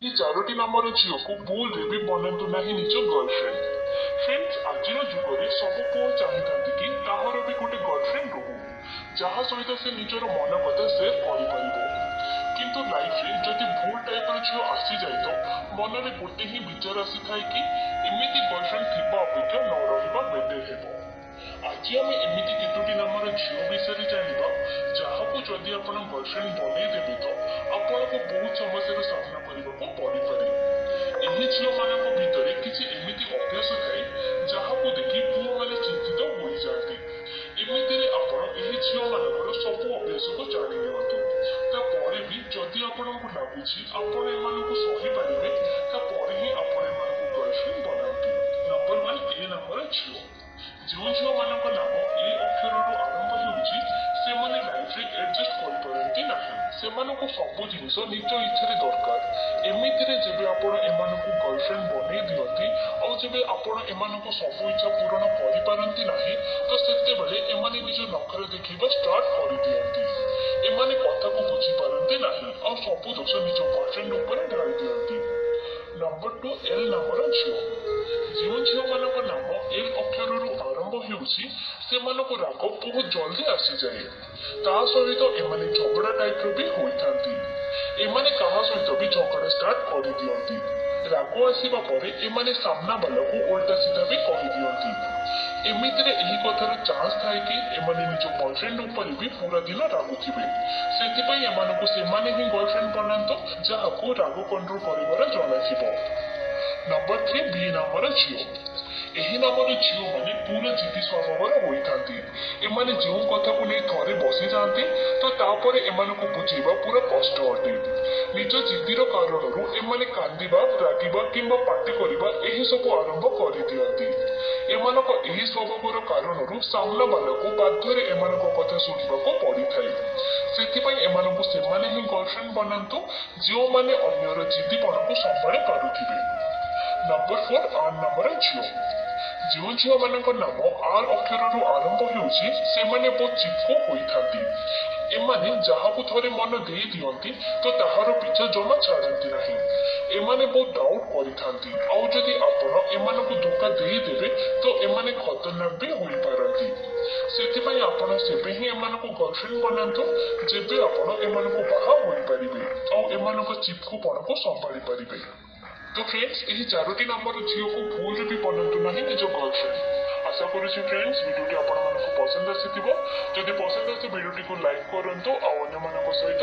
ଏହି ଚାରୋଟି ନାମର ଝିଅକୁ ଭୁଲରେ ବି ବନାନ୍ତୁ ନାହିଁ ନିଜ ଗର୍ଲଫ୍ରେଣ୍ଡ। ଫ୍ରେଣ୍ଡସ୍, ଆଜିର ଯୁଗରେ ସବୁ ପୁଅ ଚାହିଁଥାନ୍ତି କି ତାହାର ବି ଗୋଟେ ଗର୍ଲଫ୍ରେଣ୍ଡ ରହୁ, ଯାହା ସହିତ ସେ ନିଜର ମନ କଥା ସେୟାର କରିପାରିବ। କିନ୍ତୁ ଲାଇଫରେ ଯଦି ଭୁଲ ଟାଇପର ଝିଅ ଆସିଯାଏ, ତ ମନରେ ଗୋଟେ ହିଁ ବିଚାର ଆସିଥାଏ କି ଏମିତି ଗର୍ଲଫ୍ରେଣ୍ଡ ଥିବା ଅପେକ୍ଷା ନ ରହିବା ବେଟର ହେବ। ଆଜି ଆମେ ଏମିତି କେତୋଟି ନାମର ଝିଅ ବିଷୟରେ ଜାଣିବା, ଯାହାକୁ ଯଦି ଆପଣ ଗର୍ଲଫ୍ରେଣ୍ଡ ବନେଇଦେବେ ତ ଆପଣଙ୍କୁ ବହୁତ ସମସ୍ୟାର ସାମ୍ନା କରିବାକୁ ପଡ଼ିପାରେ। ଏହି ଝିଅମାନଙ୍କ ଭିତରେ କିଛି ଏମିତି ଅଭ୍ୟାସ ଥାଏ, ଯାହାକୁ ଦେଖି ପୁଅମାନେ ଚିନ୍ତିତ ହୋଇଯାଆନ୍ତି। ଏମିତିରେ ଆପଣ ଏହି ଝିଅମାନଙ୍କର ସବୁ ଅଭ୍ୟାସକୁ ଜାଣି ନିଅନ୍ତୁ। ତାପରେ ବି ଯଦି ଆପଣଙ୍କୁ ଲାଗୁଛି ଆପଣ ଏମାନଙ୍କୁ ସହିପାରିବେ, ତାପରେ ହିଁ ଆପଣ ଏମାନଙ୍କୁ ଗର୍ଲଫ୍ରେଣ୍ଡ ବନାନ୍ତୁ। ନମ୍ବର 1, ଏ ନାମର ଝିଅ। ଯେଉଁ ଝିଅମାନଙ୍କ ନାମ ଏ ଅକ୍ଷରରୁ ଆରମ୍ଭ ହେଉଛି, ସେମାନେ ଲାଇଫରେ ଆଡଜଷ୍ଟ କରିପାରନ୍ତି ନାହିଁ। ସେମାନଙ୍କୁ ସବୁ ଜିନିଷ ନିଜ ଇଚ୍ଛାରେ ଦରକାର। ଏମିତିରେ ଯେବେ ଆପଣ ଏମାନଙ୍କୁ ଗର୍ଲଫ୍ରେଣ୍ଡ ବନେଇ ଦିଅନ୍ତି ଆଉ ଯେବେ ଆପଣ ଏମାନଙ୍କ ସବୁ ଇଚ୍ଛା ପୂରଣ କରିପାରନ୍ତି ନାହିଁ, ତ ସେତେବେଳେ ଏମାନେ ନିଜ ନଖରା ଦେଖେଇବା ଷ୍ଟାର୍ଟ କରିଦିଅନ୍ତି। ଏମାନେ କଥାକୁ ବୁଝିପାରନ୍ତି ନାହିଁ ଆଉ ସବୁ ଦୋଷ ନିଜ ବୟଫ୍ରେଣ୍ଡ ଉପରେ ଢାଳି ଦିଅନ୍ତି। ନମ୍ବର 2, ଏଲ୍ ନାମର ଝିଅ। ଯେଉଁ ଝିଅମାନଙ୍କ ନାମ ଏଲ୍ ଅକ୍ଷରରୁ ଆରମ୍ଭ ହେଉଛି, ସେମାନଙ୍କୁ ରାଗ ବହୁତ ଜଲ୍ଦି ଆସିଯାଏ। ତା ସହିତ ଏମାନେ ଝଗଡ଼ା ଟାଇପର ବି ହୋଇଥାନ୍ତି। ଏମାନେ କାହା ସହିତ ବି ଝଗଡ଼ା ଷ୍ଟାର୍ଟ କରିଦିଅନ୍ତି। ରାଗ ଆସିବା ପରେ ଏମାନେ ସାମ୍ନା ବାଲାକୁ ଓଲଟା ସିଧା ବି କହିଦିଅନ୍ତି। ଏମିତିରେ ଏହି କଥାର ଚାନ୍ସ ଥାଏ କି ଏମାନେ ନିଜ ବୟଫ୍ରେଣ୍ଡ ଉପରେ ବି ପୁରା ଦିନ ରାଗୁଥିବେ। ସେଥିପାଇଁ ଏମାନଙ୍କୁ ସେମାନେ ହିଁ ଗର୍ଲଫ୍ରେଣ୍ଡ ବନାନ୍ତୁ, ଯାହାକୁ ରାଗ କଣ୍ଟ୍ରୋଲ କରିବାର ଜଣାଥିବ। ନମ୍ବର 3, ବି ନାମର ଝିଅ। ଏହି ନାମର ଝିଅମାନେ ପୁରା ଜିଦି ସ୍ୱଭାବର ହୋଇଥାନ୍ତି। ଏମାନେ ଯେଉଁ କଥାକୁ ନେଇ ଥରେ ବସିଯାଆନ୍ତି, ତ ତାପରେ ଏମାନଙ୍କୁ ବୁଝେଇବା ପୁରା କଷ୍ଟ ଅଟେ। ନିଜ ଜିଦିର କାରଣରୁ ଏମାନେ କାନ୍ଦିବା, ରାଗିବା କିମ୍ବା ପାଟି କରିବା, ଏହି ସବୁ ଆରମ୍ଭ କରିଦିଅନ୍ତି। ଏମାନଙ୍କ ଏହି ସ୍ୱଭାବର କାରଣରୁ ସାମ୍ନା ବାଲାକୁ ବାଧ୍ୟରେ ଏମାନଙ୍କ କଥା ଶୁଣିବାକୁ ପଡ଼ିଥାଏ। ସେଥିପାଇଁ ଏମାନଙ୍କୁ ସେମାନେ ହିଁ ଗର୍ଲଫ୍ରେଣ୍ଡ ବନାନ୍ତୁ, ଯେଉଁମାନେ ଅନ୍ୟର ଜିଦିପଣକୁ ସମ୍ଭାଳି ପାରୁଥିବେ। ନମ୍ବର 4, ଆର୍ ନାମର ଝିଅ। ଯେଉଁ ଝିଅମାନଙ୍କ ନାମ ଆର୍ ଅକ୍ଷରରୁ ଆରମ୍ଭ ହେଉଛି, ସେମାନେ ବହୁତ ଚିପକୁ ହୋଇଥାନ୍ତି। ଏମାନେ ଯାହାକୁ ଥରେ ମନ ଦେଇ ଦିଅନ୍ତି, ତ ତାହାର ପିଛା ଜମା ଛାଡ଼ନ୍ତି ନାହିଁ। ଏମାନେ ବହୁତ ଡାଉଟ୍ କରିଥାନ୍ତି ଆଉ ଯଦି ଆପଣ ଏମାନଙ୍କୁ ଧୋକା ଦେଇଦେବେ, ତ ଏମାନେ ଖତରନାକ ବି ହୋଇପାରନ୍ତି। ସେଥିପାଇଁ ଆପଣ ସେବେ ହିଁ ଏମାନଙ୍କୁ ଗର୍ଲଫ୍ରେଣ୍ଡ ବନାନ୍ତୁ, ଯେବେ ଆପଣ ଏମାନଙ୍କୁ ବାହା ହୋଇପାରିବେ ଆଉ ଏମାନଙ୍କ ଚିପକୁପଣକୁ ସମ୍ଭାଳି ପାରିବେ। ତ ଫ୍ରେଣ୍ଡସ୍, ଏହି ଚାରୋଟି ନାମର ଝିଅକୁ ଭୁଲରେ ବି ବନାନ୍ତୁ ନାହିଁ ନିଜ ଗର୍ଲଫ୍ରେଣ୍ଡ। ଆଶା କରୁଛି ଫ୍ରେଣ୍ଡସ୍, ଭିଡ଼ିଓଟି ଆପଣମାନଙ୍କୁ ପସନ୍ଦ ଆସିଥିବ। ଯଦି ପସନ୍ଦ ଆସେ, ଭିଡ଼ିଓଟିକୁ ଲାଇକ୍ କରନ୍ତୁ ଆଉ ଅନ୍ୟମାନଙ୍କ ସହିତ